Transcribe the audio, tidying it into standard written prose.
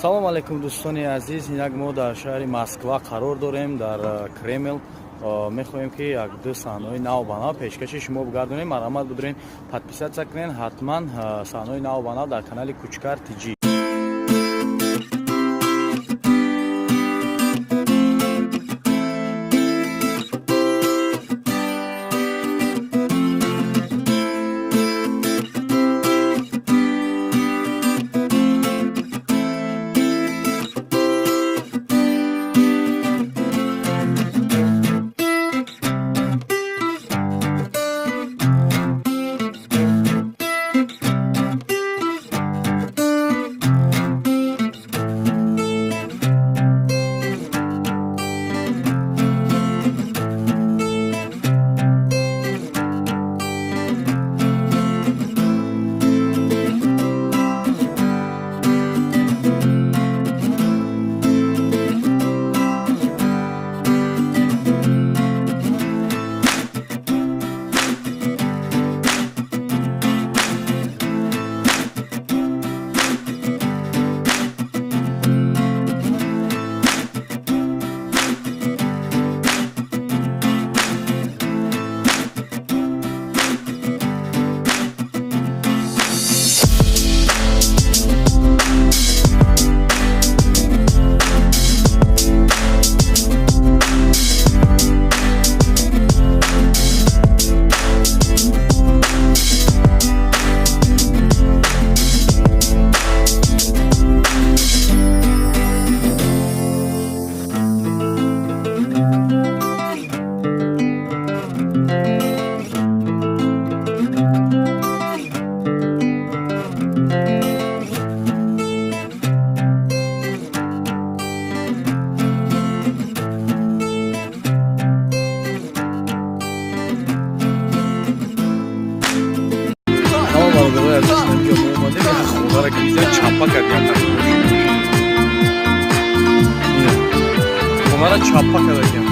Салом алейкум, дӯстони азиз. Инак мо дар шаҳри Москва қарор дорем, дар Кремл. Мехоҳем, ки як ду саҳнаҳои нав ба нав пешкаши шумо бигардонем. Марҳамат, будурен, подписаться кунен ҳатман. Саҳнаҳои нав ба нав дар канали Кучкар Тҷҷ. Бародарои азиз, инҷо мо омадем, як хонара ки дидем, чаппа кардем. Хонара чаппа кардагиам.